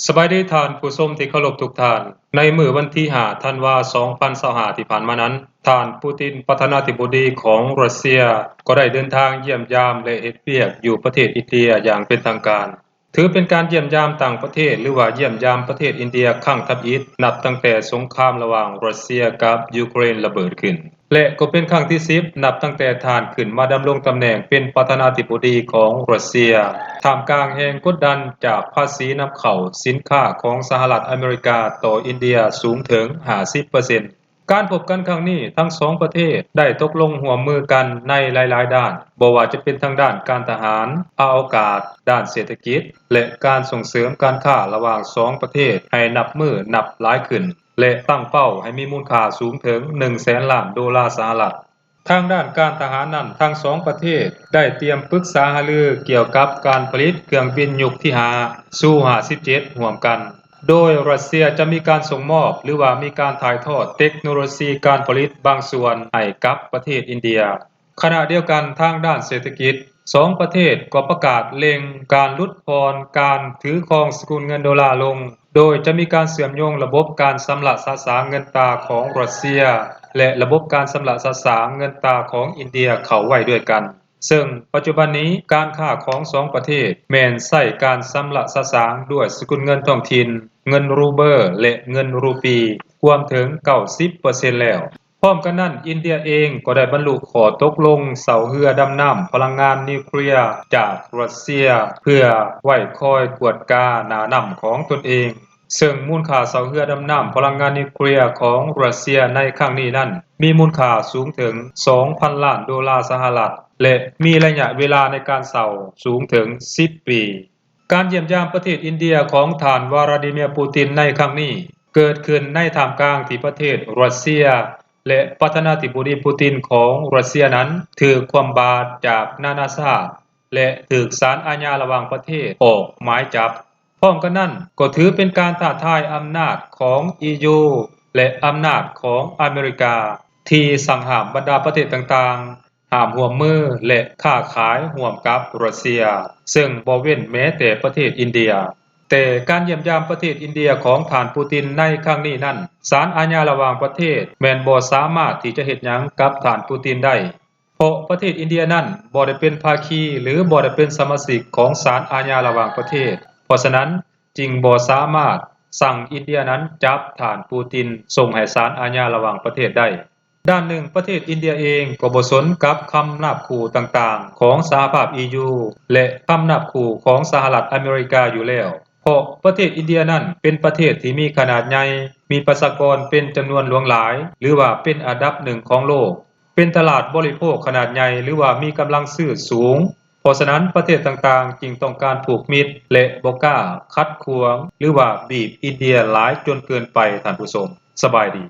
ສະບາຍດີທ່ານຜູ້ຊົມທີ່ເຄົາລົບທຸກທ່ານ. ໃນມື້ວັນທີຫ້າ ທັນວາ ສອງພັນຊາວຫ້າ ທີ່ຜ່ານມານັ້ນ, ທ່ານ ປູຕິນ ປະທານາທິບໍດີຂອງຣັດເຊຍ ກໍໄດ້ເດີນທາງຢ້ຽມຢາມ ແລະ ເຮັດວຽກຢູ່ປະເທດອິນເດຍຢ່າງເປັນທາງການ. ຖືເປັນການຢ້ຽມຢາມຕ່າງປະເທດ ຫຼືວ່າຢ້ຽມຢາມປະເທດອິນເດຍຄັ້ງທຳອິດ ນັບຕັ້ງແຕ່ສົງຄາມລະຫວ່າງຣັດເຊຍກັບຢູເຄຣນລະເບີດຂຶ້ນ ແລະ ກໍເປັນຄັ້ງທີສິບ ນັບຕັ້ງແຕ່ທ່ານຂຶ້ນມາດຳລົງຕຳແໜ່ງເປັນປະທານາທິບໍດີຂອງຣັດເຊຍ ທ່າມກາງແຮງກົດດັນຈາກພາສີນຳເຂົ້າສິນຄ້າຂອງສະຫະລັດອາເມລິກາຕໍ່ອິນເດຍສູງເຖິງຫ້າສິບເປີເຊັນ. ການພົບກັນຄັ້ງນີ້ ທັງສອງປະເທດໄດ້ຕົກລົງຮ່ວມມືກັນໃນຫຼາຍໆດ້ານ, ບໍ່ວ່າຈະເປັນທາງດ້ານການທະຫານ, ອະວະກາດ, ດ້ານເສດຖະກິດ ແລະ ການສົ່ງເສີມການຄ້າລະຫວ່າງສອງປະເທດໃຫ້ນັບມື້ນັບຫຼາຍຂຶ້ນ ແລະ ຕັ້ງເປົ້າໃຫ້ມີມູນຄ່າສູງເຖິງໜຶ່ງແສນລ້ານໂດລາສະຫະລັດ. ທາງດ້ານການທະຫານນັ້ນ, ທັງສອງປະເທດໄດ້ຕຽມປຶກສາຫາລືກ່ຽວກັບການຜະລິດເຄື່ອງບິນຍຸກທີຫ້າ ຊູ ຫ້າສິບເຈັດ ຮ່ວມກັນ, ໂດຍຣັດເຊຍຈະມີການສົ່ງມອບ ຫຼືວ່າມີການຖ່າຍທອດເຕັກໂນໂລຊີການຜະລິດບາງສ່ວນໃຫ້ກັບປະເທດອິນເດຍ. ຂະນະດຽວກັນ, ທາງດ້ານເສດຖະກິດ, ສອງປະເທດກໍປະກາດເລັ່ງການຫຼຸດຜ່ອນການຖືຄອງສະກຸນເງິນໂດລາລົງ, ໂດຍຈະມີການເຊື່ອມໂຍງລະບົບການຊຳລະສະສາງເງິນຕາຂອງຣັດເຊຍ ແລະ ລະບົບການຊຳລະສະສາງເງິນຕາຂອງອິນເດຍເຂົ້າໄວ້ດ້ວຍກັນ. ເຊິ່ງປັດຈຸບັນນີ້ການຄ້າຂອງສອງປະເທດແມ່ນໃຊ້ການຊຳລະສະສາງດ້ວຍສະກຸນເງິນທ້ອງຖິ່ນ, ເງິນຣູເບີ ແລະ ເງິນຣູປີ ກວມເຖິງເກົ້າສິບເປີເຊັນແລ້ວ. ພ້ອມກັນນັ້ນ, ອິນເດຍເອງກໍໄດ້ບັນລຸຂໍ້ຕົກລົງເຊົ່າເຮືອດຳນ້ຳພະລັງງານນິວເຄລຍຈາກຣັດເຊຍ ເພື່ອໄວ້ຄອຍກວດກາໜ້ານ້ຳຂອງຕົນເອງ, ເຊິ່ງມູນຄ່າເຊົ່າເຮືອດຳນ້ຳພະລັງງານນິວເຄລຍຂອງຣັດເຊຍໃນຄັ້ງນີ້ນັ້ນ ມີມູນຄ່າສູງເຖິງສອງພັນລ້ານໂດລາສະຫະລັດ ແລະ ມີໄລຍະເວລາໃນການເຊົ່າສູງເຖິງສິບປີ. ການຢ້ຽມຢາມປະເທດອິນເດຍຂອງທ່ານ ວລາດີເມຍ ປູຕິນ ໃນຄັ້ງນີ້ ເກີດຂຶ້ນໃນທ່າມກາງທີ່ປະເທດຣັດເຊຍ ແລະ ປະທານາທິບໍດີ ປູຕິນ ຂອງຣັດເຊຍນັ້ນ ຖືກຄວ່ຳບາດຈາກນານາຊາດ ແລະ ຖືກສານອາຍາລະຫວ່າງປະເທດອອກໝາຍຈັບ. ພ້ອມກັນນັ້ນ, ກໍຖືເປັນການທ້າທາຍອຳນາດຂອງ ອີ ຢູ ແລະ ອຳນາດຂອງອາເມລິກາ ທີ່ສັ່ງຫ້າມບັນດາປະເທດຕ່າງໆ ຫ້າມຮ່ວມມື ແລະ ຄ້າຂາຍຮ່ວມກັບຣັດເຊຍ, ເຊິ່ງບໍ່ເວັ້ນແມ້ແຕ່ປະເທດອິນເດຍ. ແຕ່ການຢ້ຽມຢາມປະເທດອິນເດຍຂອງທ່ານ ປູຕິນ ໃນຄັ້ງນີ້ນັ້ນ, ສານອາຍາລະຫວ່າງປະເທດແມ່ນບໍ່ສາມາດທີ່ຈະເຮັດຫຍັງກັບທ່ານ ປູຕິນ ໄດ້, ເພາະປະເທດອິນເດຍນັ້ນບໍ່ໄດ້ເປັນພາຄີ ຫຼື ບໍ່ໄດ້ເປັນສະມາຊິກຂອງສານອາຍາລະຫວ່າງປະເທດ. ເພາະສະນັ້ນ, ຈຶ່ງບໍ່ສາມາດສັ່ງອິນເດຍນັ້ນຈັບທ່ານ ປູຕິນ ສົ່ງໃຫ້ສານອາຍາລະຫວ່າງປະເທດໄດ້. ດ້ານໜຶ່ງ, ປະເທດອິນເດຍເອງກໍບໍ່ສົນກັບຄຳນາບຂູ່ຕ່າງໆຂອງສະຫະພາບ ອີ ຢູ ແລະ ຄຳນາບຂູ່ຂອງສະຫະລັດອາເມລິກາຢູ່ແລ້ວ, ເພາະປະເທດອິນເດຍນັ້ນເປັນປະເທດທີ່ມີຂະໜາດໃຫຍ່, ມີປະຊາກອນເປັນຈຳນວນຫຼວງຫຼາຍ ຫຼືວ່າເປັນອັນດັບໜຶ່ງຂອງໂລກ, ເປັນຕະຫຼາດບໍລິໂພກຂະໜາດໃຫຍ່ ຫຼືວ່າມີກຳລັງຊື້ສູງ. ເພາະສະນັ້ນ, ປະເທດຕ່າງໆຈຶ່ງຕ້ອງການຜູກມິດ ແລະ ບໍ່ກ້າຂັດຂວາງ ຫຼືວ່າບີບອິນເດຍຫຼາຍຈົນເກີນໄປ. ທ່ານຜູ້ຊົມ, ສະບາຍດີ.